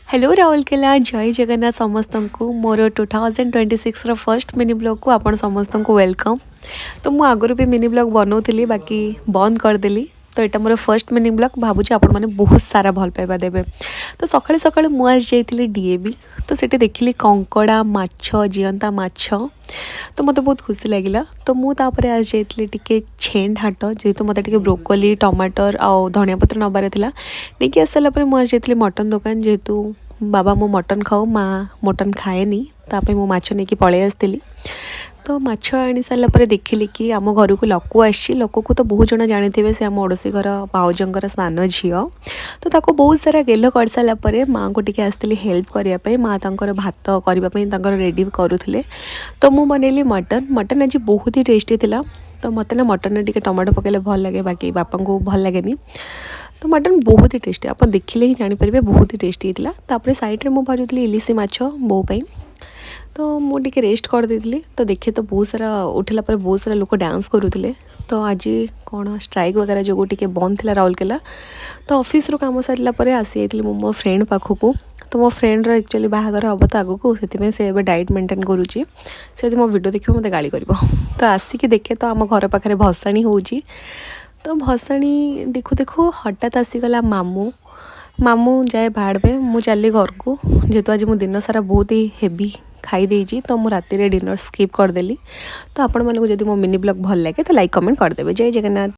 Hello Rourkela, ଜୟ ଜଗନ୍ନାଥ ସମସ୍ତଙ୍କୁ। ମୋର 2026ର first mini ବ୍ଲଗ୍କୁ ଆପଣ ସମସ୍ତଙ୍କୁ welcome. ତ ମୁଁ ଆଗରୁ ବି ମିନି ବ୍ଲଗ୍ ବନାଉଥିଲି, ବାକି ବନ୍ଦ କରିଦେଲି। ତ ଏଇଟା ମୋର ଫର୍ଷ୍ଟ ମିନି ବ୍ଲଗ୍। ଭାବୁଛି ଆପଣମାନେ ବହୁତ ସାରା ଭଲ ପାଇବା ଦେବେ। ତ ସକାଳୁ ସକାଳୁ ମୁଁ ଆସି ଯାଇଥିଲି ଡିଏବି। ତ ସେଠି ଦେଖିଲି କଙ୍କଡ଼ା, ମାଛ, ଜିଅନ୍ତା ମାଛ। ତ ମୋତେ ବହୁତ ଖୁସି ଲାଗିଲା। ତ ମୁଁ ତାପରେ ଆସିଯାଇଥିଲି ଟିକେ ଛେଣ୍ଡ ହାଟ, ଯେହେତୁ ମୋତେ ଟିକେ ବ୍ରୋକୋଲି, ଟମାଟର ଆଉ ଧନିଆ ପତ୍ର ନେବାର ଥିଲା। ନେଇକି ଆସିସାରିଲା ପରେ ମୁଁ ଆସିଯାଇଥିଲି ମଟନ୍ ଦୋକାନ। ଯେହେତୁ ବାବା ମୁଁ ମଟନ୍ ଖାଉ, ମା ମଟନ୍ ଖାଏନି, ତା ପାଇଁ ମୁଁ ମାଛ ନେଇକି ପଳେଇ ଆସିଥିଲି। ତ ମାଛ ଆଣି ସାରିଲା ପରେ ଦେଖିଲି କି ଆମ ଘରକୁ ଲକୁ ଆସିଛି। ଲକୁକୁ ତ ବହୁତ ଜଣ ଜାଣିଥିବେ, ସେ ଆମ ପଡ଼ୋଶୀ ଘର ଭାଉଜଙ୍କର ସାନ ଝିଅ। ତ ତାକୁ ବହୁତ ସାରା ଗେଲ କରିସାରିଲା ପରେ ମାଆଙ୍କୁ ଟିକେ ଆସିଥିଲି ହେଲ୍ପ କରିବା ପାଇଁ। ମା ତାଙ୍କର ଭାତ କରିବା ପାଇଁ ତାଙ୍କର ରେଡ଼ି କରୁଥିଲେ, ତ ମୁଁ ବନେଇଲି ମଟନ୍। ମଟନ୍ ଆଜି ବହୁତ ହି ଟେଷ୍ଟି ଥିଲା। ତ ମୋତେ ନା ମଟନ୍ରେ ଟିକେ ଟମାଟୋ ପକାଇଲେ ଭଲ ଲାଗେ, ବାକି ବାପାଙ୍କୁ ଭଲ ଲାଗେନି। ତ ମଟନ୍ ବହୁତ ହି ଟେଷ୍ଟି, ଆପଣ ଦେଖିଲେ ହିଁ ଜାଣିପାରିବେ, ବହୁତ ହି ଟେଷ୍ଟି ହେଇଥିଲା। ତାପରେ ସାଇଡ଼୍ରେ ମୁଁ ଭାଜୁଥିଲି ଇଲିଶି ମାଛ ବୋଉ ପାଇଁ। ତ ମୁଁ ଟିକେ ରେଷ୍ଟ କରିଦେଇଥିଲି। ତ ଦେଖେ ତ ବହୁତ ସାରା ଉଠିଲା ପରେ ବହୁତ ସାରା ଲୋକ ଡ୍ୟାନ୍ସ କରୁଥିଲେ। ତ ଆଜି କ'ଣ ଷ୍ଟ୍ରାଇକ୍ ବଗେରା ଯୋଗୁଁ ଟିକେ ବନ୍ଦ ଥିଲା ରାଉରକେଲା। ତ ଅଫିସରୁ କାମ ସାରିଲା ପରେ ଆସିଯାଇଥିଲି ମୁଁ ମୋ ଫ୍ରେଣ୍ଡ ପାଖକୁ। ତ ମୋ ଫ୍ରେଣ୍ଡର ଆକ୍ଚୁଆଲି ବାହାଘର ହେବ ତ ଆଗକୁ, ସେଥିପାଇଁ ସେ ଏବେ ଡାଏଟ୍ ମେଣ୍ଟେନ୍ କରୁଛି। ସେ ଯଦି ମୋ ଭିଡ଼ିଓ ଦେଖିବ, ମୋତେ ଗାଳି କରିବ। ତ ଆସିକି ଦେଖେ ତ ଆମ ଘର ପାଖରେ ଭସାଣି ହେଉଛି। ତ ଭସାଣି ଦେଖୁ ଦେଖୁ ହଠାତ୍ ଆସିଗଲା ମାମୁଁ। ମାମୁଁ ଯାଏ ଭାଡ଼ବେ, ମୁଁ ଚାଲିଲି ଘରକୁ। ଯେହେତୁ ଆଜି ମୁଁ ଦିନ ସାରା ବହୁତ ହି ହେଭି ଖାଇ ଦେଇଛି, ତ ମୁଁ ରାତିରେ ଡିନର୍ ସ୍କିପ୍ କରିଦେଲି। ତ ଆପଣମାନଙ୍କୁ ଯଦି ମୋ ମିନି ବ୍ଲଗ୍ ଭଲ ଲାଗେ, ତ ଲାଇକ୍, କମେଣ୍ଟ କରିଦେବେ। ଜୟ ଜଗନ୍ନାଥ।